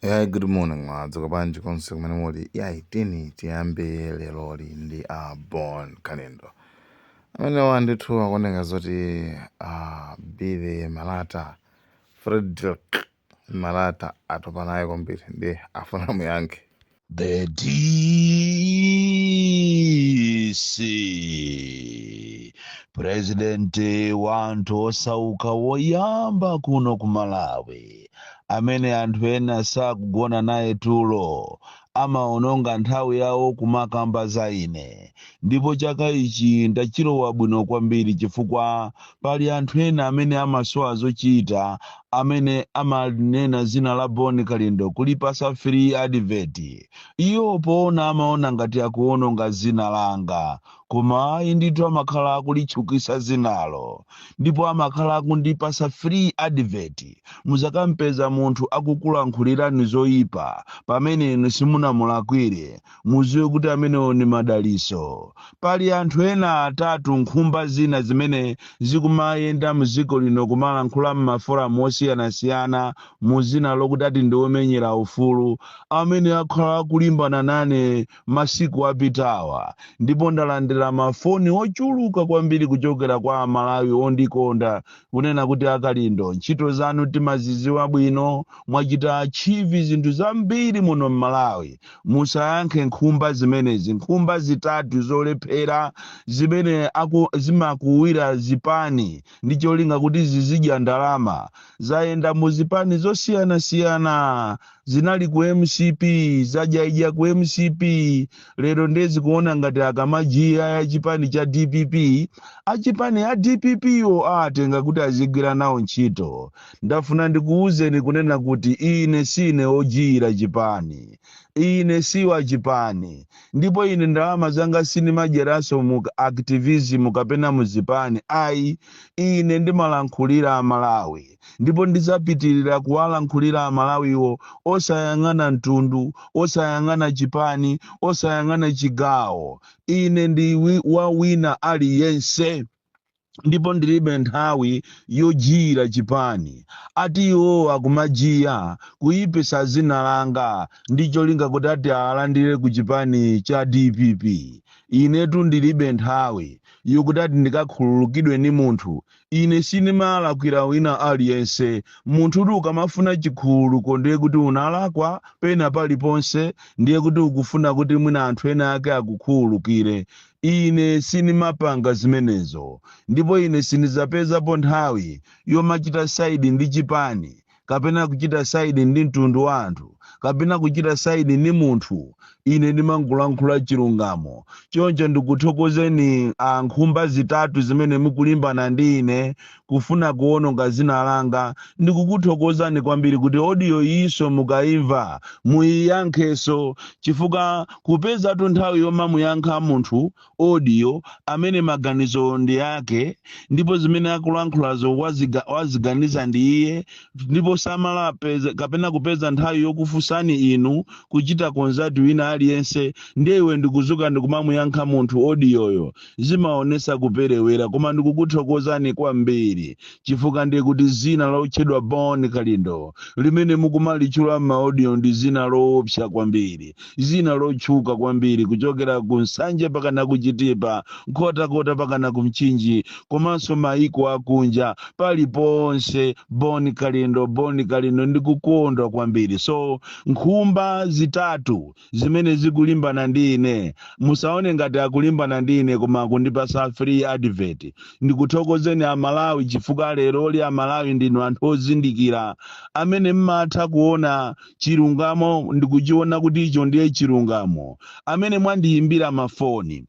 Yeah, good morning, mwadzuka bwanji konse kumene muli? Yayi, tini tiyambe leroli ndi a Bon Kalindo amenewa. Ndithu akuoneka zoti a Billy Malata, Frederick Malata, atopa naye kwambiri, ndi afuna muyankhe. The DC President wa anthu osauka woyamba kuno ku Malawi, amene anthu ena sakugona naye tulo, amaononga nthawi yawo kumakamba za ine. Ndipo chaka ichi ndachilowa bwino kwambiri, chifukwa pali anthu ena amene amasowa zochita, amene amanena zina la Bon Kalindo kulipasa free advert. Iwo poona amaona ngati akuononga zina langa, koma ayi ndithu, amakhala akulitchukisa zinalo ndipo amakhala akundipasa free advert. Muzakampeza munthu akukulankhulirani zoyipa pamene inu simunamulakwire, muziwe kuti amenewo ni madaliso. Pali anthu ena atatu, nkhumba zina zimene zikumayenda mdziko lino kumalankhula m'maforamu osiyanasiyana mu zina lokuti ati ndi omenyera ufulu, amene akhala akulimbana nane masiku apitawa. Ndipo ndalandira mafoni ochuluka kwambiri kuchokera kwa Amalawi ondikonda, kunena kuti, "Akalindo, ntchito zanu timaziziwa bwino, mwachita achieve zinthu zambiri muno m'Malawi. Musayankhe nkhumba zimenezi." Nkhumba zitatu zolephera zimene zimakuwira zipani ndi cholinga kuti zizidya ndalama, zayenda mu zipani zosiyanasiyana, zinali ku MCP, zadyaidya ku MCP, lero ndezikuona ngati akamajiya ya chipani cha DPP, achipani a DPP yo atenga kuti azigwira nawo ntchito. Ndafuna ndikuwuzeni kunena kuti ine sine ojiyira chipani, ine si wa chipani, ndipo ine ndalama zanga sindimadyeranso mu activism kapena mu zipani, ayi. Ine ndimalankhulira Amalawi ndipo ndidzapitirira kuwalankhulira Amalawiwo, osayang'ana mtundu, osayang'ana chipani, osayang'ana chigawo. Ine ndi wa wina aliyense ndipo ndilibe nthawi yojiyira chipani. Ati iwo akumajiya kuyipisa zina langa ndi cholinga kuti ati alandire ku chipani cha DPP. Inetu ndilibe nthawi yokuti ati ndikakhululukidwe ni munthu. Ine sindimalakwira wina aliyense. Munthu kuti ukamafuna chikhululuko, ndiye kuti unalakwa pena paliponse, ndiye kuti ukufuna kuti mwina anthu ena ake akukhululukire. Ine sindimapanga zimenezo, ndipo ine sindidzapezapo nthawi yomachita side ndi chipani kapena kuchita side ndi mtundu wa anthu kapena kuchita side ndi munthu. Ine ndimangolankhula chilungamo. Choncho ndikuthokozeni a nkhumba zitatu zimene mukulimbana ndi ine kufuna kuwononga zina langa. Ndikukuthokozani kwambiri kuti audio iyinso mukayimva muyiyankhenso, chifukwa kupezatu nthawi yomamuyankha munthu audio amene maganizo ndi ake ndipo zimene akulankhulazo waziganiza ndi iye, ndipo samala kapena kupeza nthawi yokufunsani inu, kuchita consult wina aliyense, ndiye iwe ndikuzuka ndikumamuyankha munthu audioyo, zimaonesa kuperewera. Koma ndikukuthokozani kwambiri, chifukwa ndiye kuti zina lotchedwa Bon Kalindo limene mukumalitchula m'maaudio ndi zina loopsa kwambiri, zina lotchuka kwambiri, kuchokera ku Nsanje pakana ku Chitipa, Nkhotakota pakana ku Mchinji, komanso maiko akunja, paliponse Bon Kalindo, Bon Kalindo. Ndikukondwa kwambiri. So nkhumba zitatu zimene zikulimbana ndi ine, musaone ngati akulimbana ndi ine, koma akundipasa free advert. Ndikuthokozeni Amalawi, chifukwa leroli Amalawi ndinu anthu ozindikira amene mmatha kuona chilungamo ndikuchiona kuti icho ndiye chilungamo, amene mwandiyimbira mafoni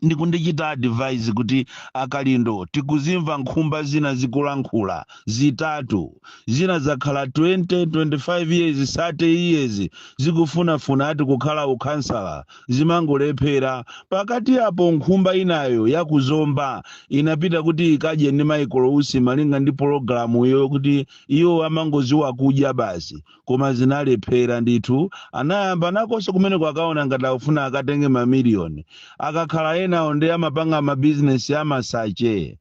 ndikundichita advise kuti, "Akalindo, tikuzimva nkhumba zina zikulankhula zitatu, zina zakhala 20, 25 years, 30 years, zikufunafuna ati kukhala ukhansala, zimangolephera." Pakati apo nkhumba inayo yakuzomba inapita kuti ikadye ndi Michael Usi malinga ndi pologalamu iyo, kuti iwo amangoziwa kudya basi, koma zinalephera ndithu. Anayamba nakonso kumeneko, akaona ngati akufuna akatenge mamiliyoni. Akakhala enawo ndi amapanga mabizinesi amasache.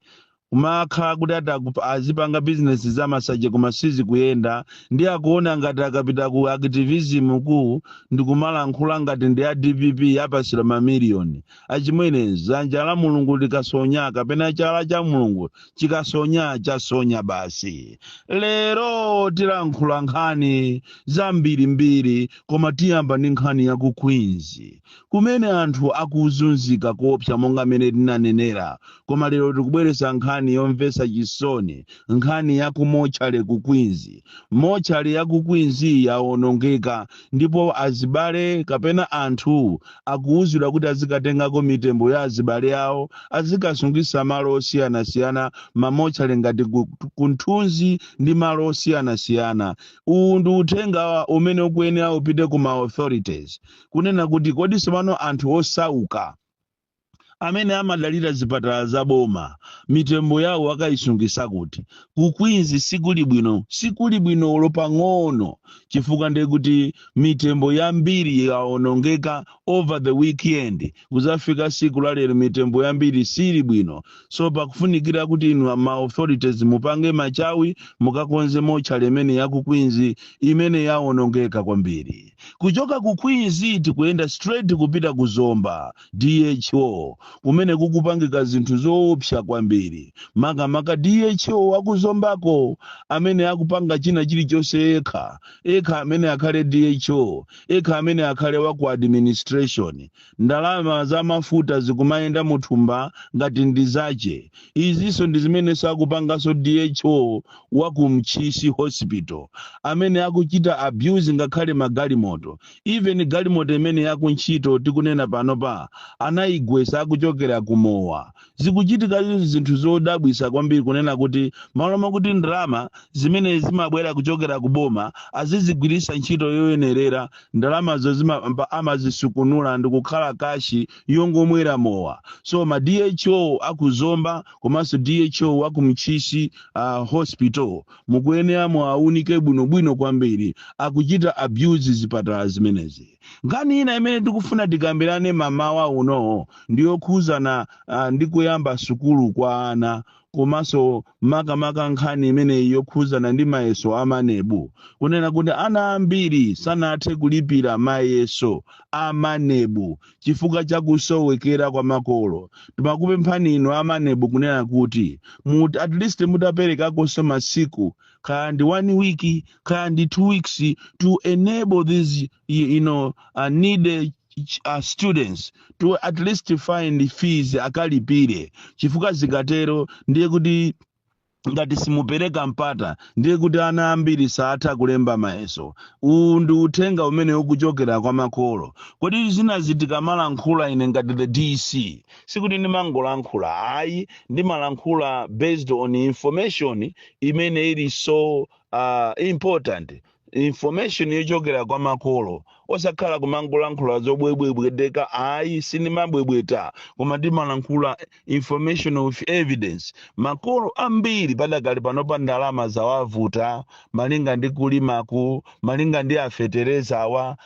Kumakhala kuti ati azipanga bizinesi za masache koma sizikuyenda, ndi akuona ngati akapita ku activism ku ndikumalankhula ngati ndi a DPP apasira mamiliyoni. Achimwene, dzanja la Mulungu likasonya kapena chala cha Mulungu chikasonya, chasonya basi. Lero tilankhula nkhani zambirimbiri, koma tiyamba ndi nkhani ya ku Queens kumene anthu akuzunzika kuopsa monga mmene tinanenera. Koma lero tikubweretsa nkhani yomvetsa chisoni, nkhani ya ku mortuary ku Queens. Mortuary ya ku Queens yawonongeka ndipo azibale kapena anthu akuwuzidwa kuti azikatengako mitembo ya azibale awo, azikasungisa malo osiyanasiyana, ma mortuary ngati ku Nthunzi ndi malo osiyanasiyana. Uwu ndi uthenga umene ukuyenera upite ku ma authorities, kunena kuti kodi tsopano anthu osauka amene amadalira zipatala za boma mitembo yawo akayisungisa kuti? Ku Queens sikuli bwino, sikuli bwino pang'ono, chifukwa ndiye kuti mitembo yambiri yawonongeka over the weekend kuzafika siku la lero. Mitembo yambiri sili bwino, so pakufunikira kuti inu ma authorities mupange machawi, mukakonze mortuary imene ya ku Queens imene yawonongeka kwambiri. Kuchoka ku Queens tikuyenda straight kupita ku Zomba DHO kumene kukupangika zinthu zoopsa kwambiri, makamaka DHO akuzombako amene akupanga china chilichonse yekha ekha, amene akhale DHO ekha, amene akhale wa ku administration. Ndalama za mafuta zikumayenda muthumba ngati ndi zache. Izinso ndi zimene sakupanganso DHO wa ku Mchisi Hospital amene akuchita abuse ngakhale magalimoto. Even galimoto imene yakuntchito tikunena panopa anayigwesa akuchokera kumowa. Zikuchitika zinthu zodabwisa kwambiri, kunena kuti malo makuti ndalama zimene zimabwera kuchokera kuboma azizigwiritsa ntchito yoyenerera, ndalamazo amazisukunula ndi kukhala cash yongomwera mowa. So ma DHO akuzomba komanso DHO aku Mchisi Hospital mukuyenera muaunike bwinobwino kwambiri, akuchita abuse zipatala zimenezi. Nkhani ina imene tikufuna tikambirane mamawa uno ndiyokhuzana ndi kuyamba sukulu kwa ana, komanso makamaka nkhani imeneyi yokhuzana ndi mayeso a MANEB, kunena kuti ana ambiri sanathe kulipira mayeso a MANEB chifukwa chakusowekera kwa makolo. Timakupemphani inu a MANEB kunena kuti at least mutaperekakonso masiku, kaya ndi one week, kaya ndi 2 weeks, to enable these needed students to at least find fees akalipire, chifukwa zikatero ndiye kuti ngati simupereka mpata ndiye kuti ana ambiri satha kulemba mayeso. Uwu ndi uthenga umene ukuchokera kwa makolo. Kodi zinazi tikamalankhula, ine ngati the DC sikuti ndimangolankhula ayi, ndimalankhula based on information imene ili so important, information yochokera kwa makolo, osakhala kumangolankhula zobwebwebweteka ayi. Sindimabwebweta, koma ndimalankhula information of evidence. Makolo ambiri padakali panopa ndalama zawavuta malinga ndi kulimaku, malinga ndi afetereza awa.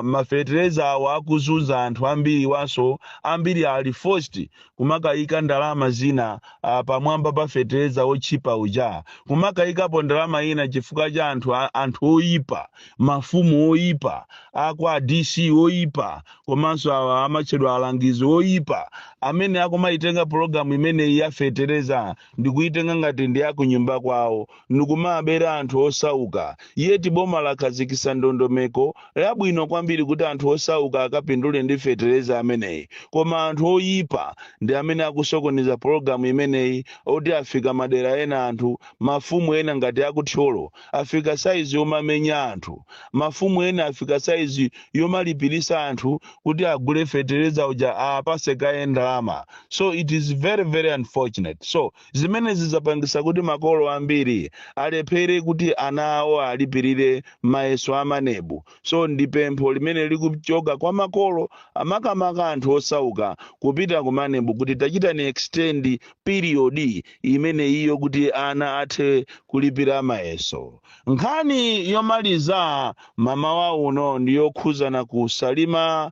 Mafetereza awa akuzunza anthu ambiri waso. Ambiri ali forced kumakayika ndalama zina pamwamba pa fetereza otchipa uja, kumakayikapo ndalama ina chifukwa cha anthu oyipa, mafumu oyipa, akwa DC oyipa, komanso awa amatchedwa alangizi oyipa amene akumayitenga pologalamu imeneyi ya fetereza ndikuyitenga ngati ndi akunyumba kwawo ndikumabera anthu osauka. Yeti boma lakhazikitsa ndondomeko yabwino kwambiri kuti anthu osauka akapindule ndi fetereza ameneyi, koma anthu oyipa ndi amene akusokoneza pologalamu imeneyi, oti afika madera ena anthu, mafumu ena ngati akuthyolo afika saizi yomamenya anthu, mafumu ena afika saizi yomalipirisa anthu kuti agule fetereza uja apase kaye ndalama. So it is very very unfortunate. So zimenezi zapangisa kuti makolo ambiri alephere kuti ana awo alipirire mayeso a MANEB. So ndi pempho limene likuchoka kwa makolo, amakamaka anthu osauka, kupita ku MANEB kuti tachitani extend period imene iyo kuti ana athe kulipira mayeso. Nkhani yomaliza mamawa uno ndiyokhuzana ku Salima.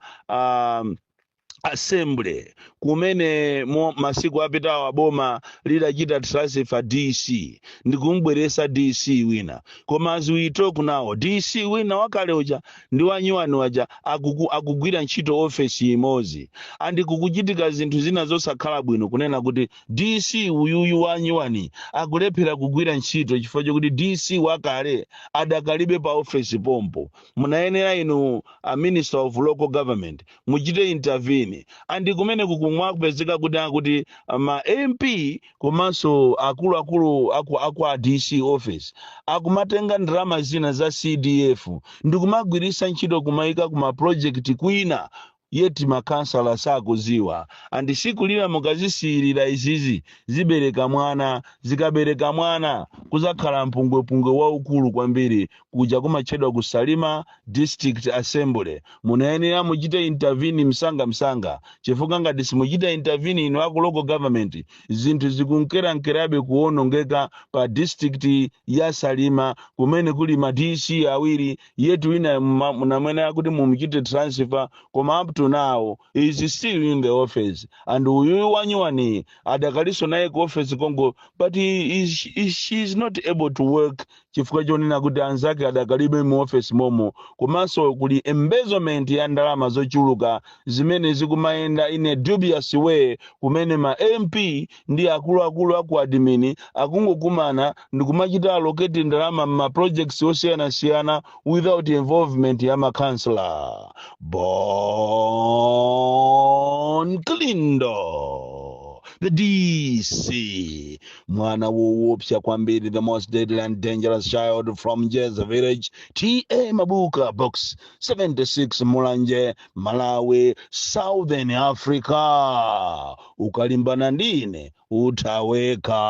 Assembly, kumene masiku apitawo boma lidachita transfer DC ndikumbweresa DC wina. Koma as we talk now, DC wina wakale uja ndi wanyuwani waja akugwira ntchito ofesi imodzi, and kukuchitika zinthu zina zosakhala bwino, kunena kuti DC uyuyu wanyuwani akulephera kugwira ntchito chifukwa chokuti DC wakale adakalibe pa ofesi pompo. Munayenera inu a Minister of Local Government muchite intervene. And kumene kukumwa kupezeka kuti akuti ma MP komanso akuluakulu aku a DC office akumatenga ndalama zina za CDF ndikumagwirisa ntchito kumayika kuma project kwina, yet makansala sakuziwa. And siku lina mukazisiyirira izizi, zibereka mwana. Zikabereka mwana, kuzakhala mpungwepungwe waukulu kwambiri. Kuja kumatchedwa ku Salima District Assembly, munayenera muchite intervene msanga msanga, chifukwa ngati simuchita intervene inu aku local government, zinthu zikunkerankerabe kuwonongeka pa district ya Salima, kumene kuli ma DC awiri, yet wina munamwene kuti mumuchite transfer, koma up to now is still in the office, and uyuyu wanyuwani adakaliso naye ku office kongo, but she is not able to work chifukwa chonena kuti anzake adakalibe mu office momo. Komanso kuli embezzlement ya ndalama zochuluka zimene zikumayenda in a dubious way, kumene ma MP ndi akuluakulu aku admin akungokumana ndikumachita allocate ndalama ma projects osiyanasiyana without involvement ya makansela. Bon Kalindo, the DC, mwana woopsa kwambiri, the most deadly and dangerous child from Jeza Village, TA Mabuka, Box 76, Mulanje, Malawi, Southern Africa. Ukalimbana ndine, utaweka.